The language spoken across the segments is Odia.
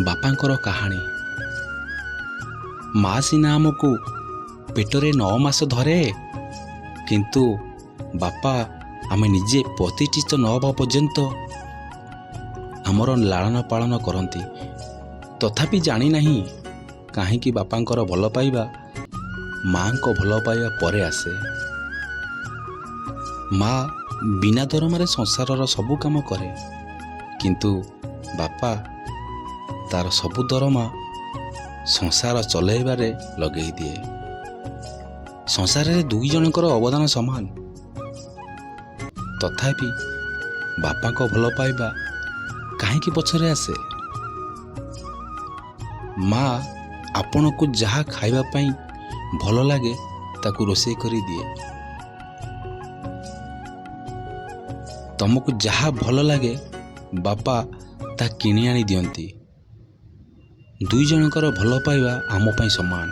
ବାପାଙ୍କର କାହାଣୀ। ମା ସିନା ଆମକୁ ପେଟରେ 9 ମାସ ଧରେ, କିନ୍ତୁ ବାପା ଆମେ ନିଜେ ପ୍ରତିଷ୍ଠିତ ନ ହେବା ପର୍ଯ୍ୟନ୍ତ ଆମର ଲାଳନ ପାଳନ କରନ୍ତି। ତଥାପି ଜାଣିନାହିଁ କାହିଁକି ବାପାଙ୍କର ଭଲ ପାଇବା ମାଙ୍କ ଭଲ ପାଇବା ପରେ ଆସେ। ମା ବିନା ଦରମାରେ ସଂସାରର ସବୁ କାମ କରେ, କିନ୍ତୁ ବାପା ତାର ସବୁ ଦରମା ସଂସାର ଚଲେଇବାରେ ଲଗେଇ ଦିଏ। ସଂସାରରେ ଦୁଇ ଜଣଙ୍କର ଅବଦାନ ସମାନ। ତଥାପି ବାପାଙ୍କ ଭଲ ପାଇବା କାହିଁକି ପଛରେ ଆସେ? ମା ଆପଣଙ୍କୁ ଯାହା ଖାଇବା ପାଇଁ ଭଲ ଲାଗେ, ତାକୁ ରୋଷେଇ କରି ଦିଏ। ତମକୁ ଯାହା ଭଲ ଲାଗେ, ବାପା ତାହା କିଣି ଆଣି ଦିଅନ୍ତି। ଦୁଇ ଜଣଙ୍କର ଭଲ ପାଇବା ଆମ ପାଇଁ ସମାନ।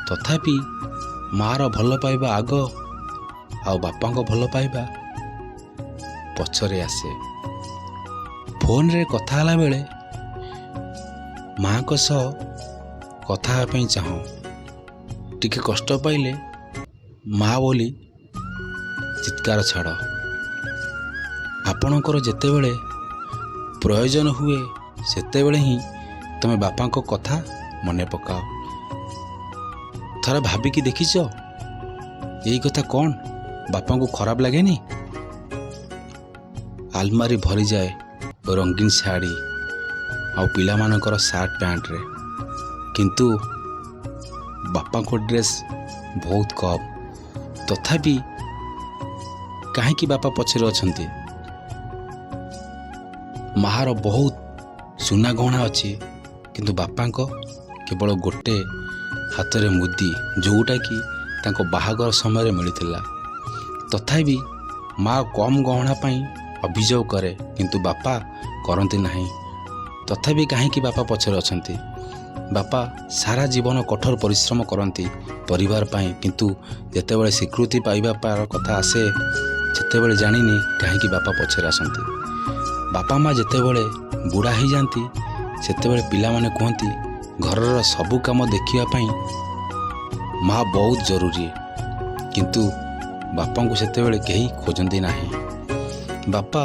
ତଥାପି ମାର ଭଲ ପାଇବା ଆଗ ଆଉ ବାପାଙ୍କ ଭଲ ପାଇବା ପଛରେ ଆସେ। ଫୋନରେ କଥା ହେଲା ବେଳେ ମାଙ୍କ ସହ କଥା ହେବା ପାଇଁ ଚାହୁଁ। ଟିକେ କଷ୍ଟ ପାଇଲେ ମା ବୋଲି ଚିତ୍କାର ଛାଡ଼। ଆପଣଙ୍କର ଯେତେବେଳେ ପ୍ରୟୋଜନ ହୁଏ, ସେତେବେଳେ ହିଁ ତୁମେ ବାପାଙ୍କ କଥା ମନେ ପକାଅ। ଥରେ ଭାବିକି ଦେଖିଛ, ଏଇ କଥା କ'ଣ ବାପାଙ୍କୁ ଖରାପ ଲାଗେନି? ଆଲମାରି ଭରିଯାଏ ରଙ୍ଗୀନ ଶାଢ଼ୀ ଆଉ ପିଲାମାନଙ୍କର ସାର୍ଟ ପ୍ୟାଣ୍ଟରେ, କିନ୍ତୁ ବାପାଙ୍କ ଡ୍ରେସ୍ ବହୁତ କମ୍। ତଥାପି କାହିଁକି ବାପା ପଛରେ ଅଛନ୍ତି? ମାର ବହୁତ ସୁନା ଗହଣା ଅଛି, କିନ୍ତୁ ବାପାଙ୍କ କେବଳ ଗୋଟେ ହାତରେ ମୁଦି, ଯେଉଁଟାକି ତାଙ୍କ ବାହାଘର ସମୟରେ ମିଳିଥିଲା। ତଥାପି ମା କମ୍ ଗହଣା ପାଇଁ ଅଭିଯୋଗ କରେ, କିନ୍ତୁ ବାପା କରନ୍ତି ନାହିଁ। ତଥାପି କାହିଁକି ବାପା ପଛରେ ଅଛନ୍ତି? ବାପା ସାରା ଜୀବନ କଠୋର ପରିଶ୍ରମ କରନ୍ତି ପରିବାର ପାଇଁ, କିନ୍ତୁ ଯେତେବେଳେ ସ୍ୱୀକୃତି ପାଇବା କଥା ଆସେ, ସେତେବେଳେ ଜାଣିନି କାହିଁକି ବାପା ପଛରେ ଆସନ୍ତି। ବାପା ମା ଯେତେବେଳେ ବୁଢ଼ା ହେଇଯାଆନ୍ତି, ସେତେବେଳେ ପିଲାମାନେ କୁହନ୍ତି, ଘରର ସବୁ କାମ ଦେଖିବା ପାଇଁ ମା ବହୁତ ଜରୁରୀ। କିନ୍ତୁ ବାପାଙ୍କୁ ସେତେବେଳେ କେହି ଖୋଜନ୍ତି ନାହିଁ। ବାପା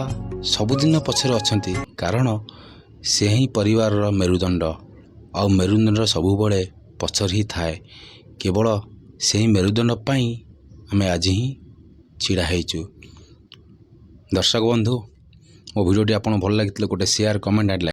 ସବୁଦିନ ପଛରେ ଅଛନ୍ତି, କାରଣ ସେ ହିଁ ପରିବାରର ମେରୁଦଣ୍ଡ ଆଉ ମେରୁଦଣ୍ଡ ସବୁବେଳେ ପଛରେ ହିଁ ଥାଏ। କେବଳ ସେହି ମେରୁଦଣ୍ଡ ପାଇଁ ଆମେ ଆଜି ହିଁ ଛିଡ଼ା ହେଇଛୁ। ଦର୍ଶକ ବନ୍ଧୁ, ମୋ ଭିଡ଼ିଓଟି ଆପଣଙ୍କୁ ଭଲ ଲାଗିଥିଲେ ଗୋଟେ ସେୟାର, କମେଣ୍ଟ ଆଣ୍ଡ ଲାଇକ୍।